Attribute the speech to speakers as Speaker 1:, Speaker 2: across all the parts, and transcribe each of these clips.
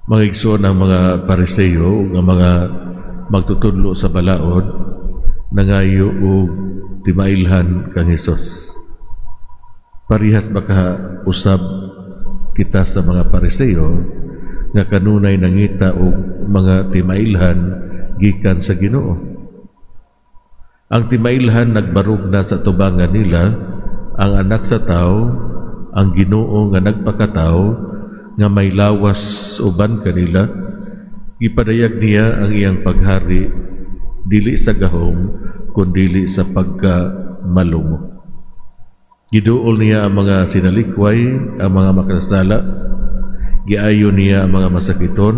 Speaker 1: Mga igsoon, ang mga Pariseo, nga mga magtutudlo sa balaod, nangayo og timailhan kang Hesus. Parihas baka usab kita sa mga Pariseo nga kanunay nangita og mga timailhan gikan sa Ginoo. Ang timailhan nagbarog na sa tubangan nila, ang Anak sa Tao, ang Ginoo nga nagpakatao nga may lawas uban kanila. Gipadayag niya ang iyang paghari dili sa gahom kundili sa pagkamalungo. Giduol niya ang mga sinalikway, ang mga makasala, giayo niya ang mga masakiton,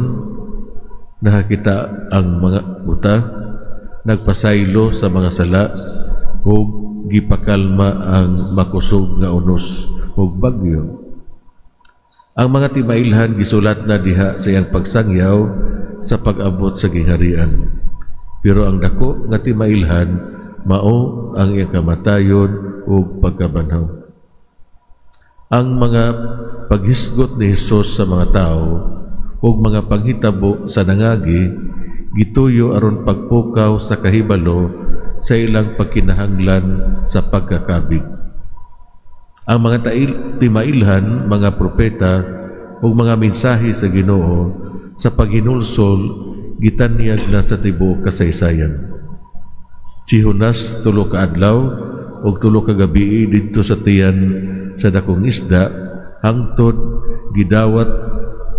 Speaker 1: nakakita ang mga buta, nagpasaylo sa mga sala, ug gipakalma ang makusog nga unos ug bagyo. Ang mga timailhan gisulat na diha sa iyang pagsangyaw sa pag-abot sa gingharian. Pero ang dako nga timailhan mao ang iyang kamatayon ug pagkabanhaw. Ang mga paghisgot ni Hesus sa mga tao ug mga panghitabo sa nangagi gituyo aron pagpukaw sa kahibalo sa ilang pagkinahanglan sa pagkakabig. Ang mga timailhan, mga propeta ug mga mensahe sa Ginoo sa paghinulsol gitanyag na sa tibuok kasaysayan. Si Jonas, 3 ka adlaw ug 3 ka gabii didto sa tiyan sa dakong isda hangtod gidawat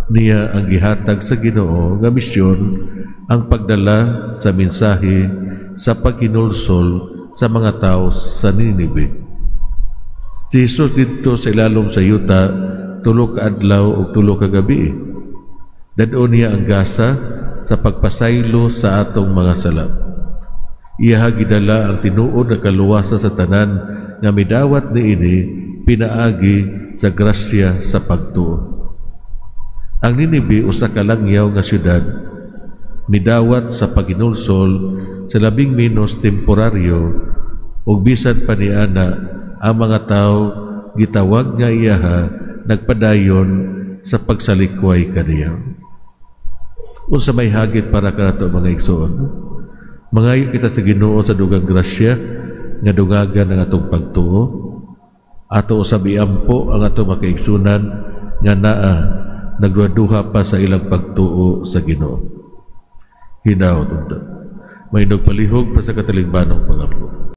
Speaker 1: niya ang gihatag sa Ginoo nga misyon, ang pagdala sa mensahe sa paghinulsol sa mga tao sa Ninive. Si Jesus didto sa ilalom sa yuta 3 ka adlaw ug 3 ka gabi. Dad-on niya ang gasa sa pagpasaylo sa atong mga sala. Iyaha gidala ang tinuod nga kaluwasan sa tanan nga midawat niini pinaagi sa grasya sa pagtuo. Ang Ninive, usa ka langyaw nga syudad, midawat sa paghinulsol sa labing menos temporaryo, ug bisan pa niana ang mga tao gitawag nga iyaha nagpadayon sa pagsalikway kaniya. Unsa may hagit para kanato, mga igsoon? Mangayo kita sa Ginoo sa dugang grasya nga dungagan ang atong pagtuo. Ato usab iampo ang atong makaigsunan nga naa nagduha pa sa ilang pagtuo sa Ginoo. Hinaot unta. Mahindog palihog pa sa katalingbanong pangampo.